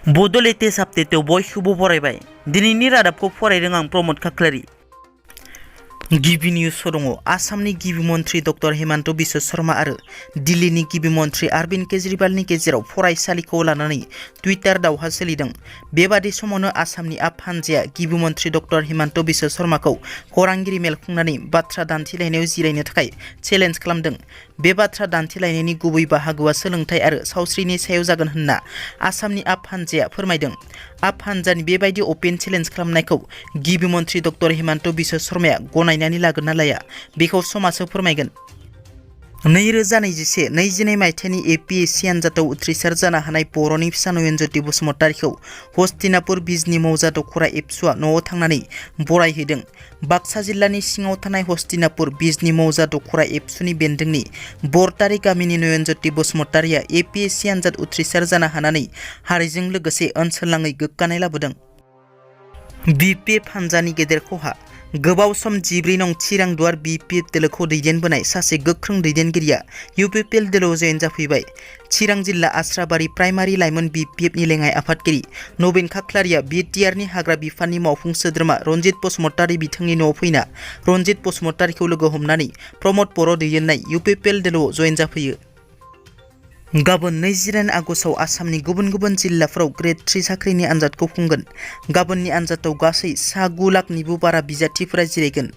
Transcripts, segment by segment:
बड' लेटेस्ट आपडेटआव बयखौबो बरायबाय। दिनैनि रादाबखौ फरायदों आं प्रमद खाख्लारि। गिबि निउस दङ। आसामनि गिबि मन्थ्रि डक्टर हेमन्त बिश्व शर्मा आरो दिल्लीनि गिबि मन्थ्रि अरविन्द केजरीवालनि गेजेराव फरायसालिखौ लानानै टुइटार दावहा सोलिदों। बेबादि समावनो आसामनि आप हान्जाया गिबि मन्थ्रि डक्टर हेमन्त बिश्व शर्माखौ खौरांगिरि मेल खुंनानै बाथ्रा दान्थेलायनायाव जिरायनो थाखाय चेलेन्ज खालामदों। बे बाथ्रा दान्थेलायनायनि गुबै बाहागोआ सोलोंथाइ आरो सावस्रिनि सायाव जागोन होनना आसामनि आप हान्जाया फोरमायदों। आप हान्जानि बेबायदि अपेन चेलेन्ज खालामनायखौ गिबि मन्थ्रि डक्टर हेमन्त बिश्व शर्माया गनायनानै लागोन ना लाया बेखौ समाजो फोरमायगोन। 2021-22 मायथाइनि APSC आनजादाव उथ्रिसार जानो हानाय बर'नि फिसा नयनज्योति बसुमतारीखौ हस्तिनापुर बिजनी मौजा दख'रा एबसुआ न'आव थांनानै बरायहैदों। बाक्सा जिल्लानि सिङाव थानाय हस्तिनापुर बिजनी मौजा दख'रा एबसुनि बेन्दोंनि बरतारी गामिनि नयनज्योति बसुमतारीया APSC आनजाद उथ्रिसार जानो हानानै हारिजों लोगोसे ओनसोलनाङै गोग्गानाय लाबोदों। BPF हान्जानि गेदेर खहा। गोबाव सम 14 नं चिरां दुवार BPF दोलोखौ दैदेनबोनाय सासे गोख्रों दैदेनगिरिया UPPL दोलोआव जयेन जाफैबाय। चिरां जिल्ला आस्राबारि प्राइमारि लाइमोन BPFनि लेङाइ आफादगिरि नबीन खाख्लारिया BTRनि हाग्रा बिफाननि मावफुं सोद्रोमा रनजित बसुमतारी बिथांनि न'आव फैना रनजित बसुमतारीखौ लोगो हमनानै प्रमद बर' दैदेननाय UPPL दोलोआव जयेन जाफैयो। गाबोन 29 आगस्टआव आसामनि गुबुन गुबुन जिल्लाफोराव ग्रेड 3 साख्रिनि आनजादखौ खुंगोन। गाबोननि आनजादाव गासै 9 लाखनिबो बारा बिजाथिफोरा जिरायगोन।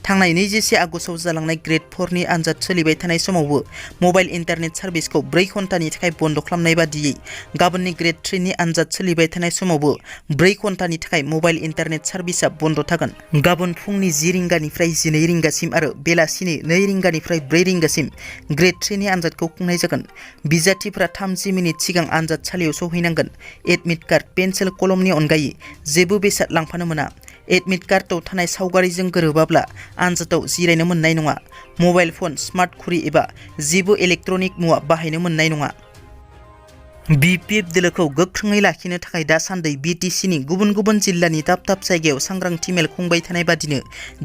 थांनाय 21 आगस्टआव जालांनाय ग्रेड 4 नि आनजाद सोलिबाय थानाय समावबो मबाइल इन्टारनेट सार्भिसखौ 4 घन्टानि थाखाय बन्द खालामनाय बादियै गाबोननि ग्रेड 3 नि आनजाद सोलिबाय थानाय समावबो 4 घन्टानि थाखाय मबाइल इन्टारनेट सार्भिसआ बन्द थागोन। गाबोन फुंनि 10 रिंगानिफ्राय 12 रिंगासिम आरो बेलासिनि 2 रिंगानिफ्राय 4 रिंगासिम ग्रेड 3 नि आनजादखौ खुंनाय जागोन। बिजाथिफोरा 30 मिनिट सिगां आनजादसालियाव सौहैनांगोन। एडमिट कार्ड, पेन्सिल, कलमनि अनगायै जेबो बेसाद लांफानो मोना। एडमिट कार्डआव थानाय सावगारिजों गोरोबाब्ला आनजादाव जिरायनो मोननाय नङा। मबाइल फन, स्मार्ट घुरि एबा जेबो इलेक्ट्रनिक मुवा बाहायनो मोननाय नङा। BPF दोलोखौ गोख्रोङै लाखिनो थाखाय दासान्दि BTCनि गुबुन गुबुन जिल्लानि दाब दाब जायगायाव सांग्रांथि मेल खुंबाय थानाय बादिनो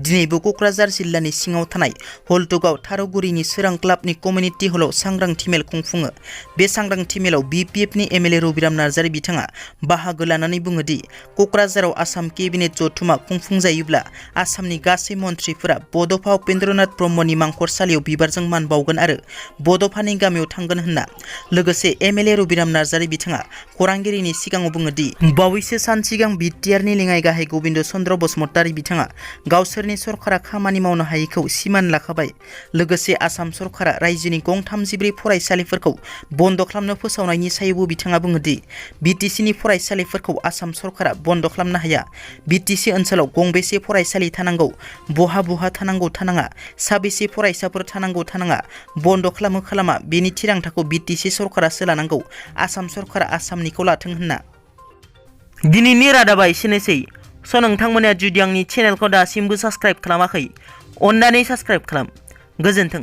दिनैबो क'क्राझार जिल्लानि सिङाव थानाय हलथुगाव थारौगुरिनि सोरां क्लाबनि कमिउनिटि हलाव सांग्रांथि मेल खुंफुङो। बे सांग्रांथि मेलाव BPFनि MLA रबिराम नार्जारी बिथाङा बाहागो लानानै बुङो दि क'क्राझाराव आसाम केबिनेट जथुमा खुंफुंजायोब्ला आसामनि गासै मन्थ्रिफोरा बड'फा उपेन्द्रनाथ ब्रह्मनि मांखरसालियाव बिबारजों मान बावगोन आरो बड'फानि गामियाव थांगोन होनना। लोगोसे MLA रबिराम नार्जारी बिथाङा खौरांगिरिनि सिगाङाव बुङो दि बावैसो सान सिगां BTRनि लेङाइ गाहाय गबिन्द चन्द्र बसुमतारी बिथाङा गावसोरनि सरकारा खामानि मावनो हायैखौ सिमान लाखाबाय। लोगोसे आसाम सरकारा रायजोनि गं 34 फरायसालिफोरखौ बन्द खालामनो फोसावनायनि सायावबो बिथाङा बुङो दि BTCनि फरायसालिफोरखौ आसाम सरकारा बन्द खालामनो हाया। BTC ओनसोलाव गंबेसे फरायसालि थानांगौ, बहा बहा थानांगौ थानाङा, साबेसे फरायसाफोर थानांगौ थानाङा, बन्द खालामो खालामा बेनि थिरांथाखौ BTC सरकारासो लानांगौ। आसाम सरकारा आसामनिखौ लाथों होनना। दिनैनि रादाबा एसेनोसै। नोंथांमोना जुदि आंनि चेनेलखौ दासिमबो साबस्क्राइब खालामाखै, अन्नानै साबस्क्राइब खालाम। गोजोन्थों।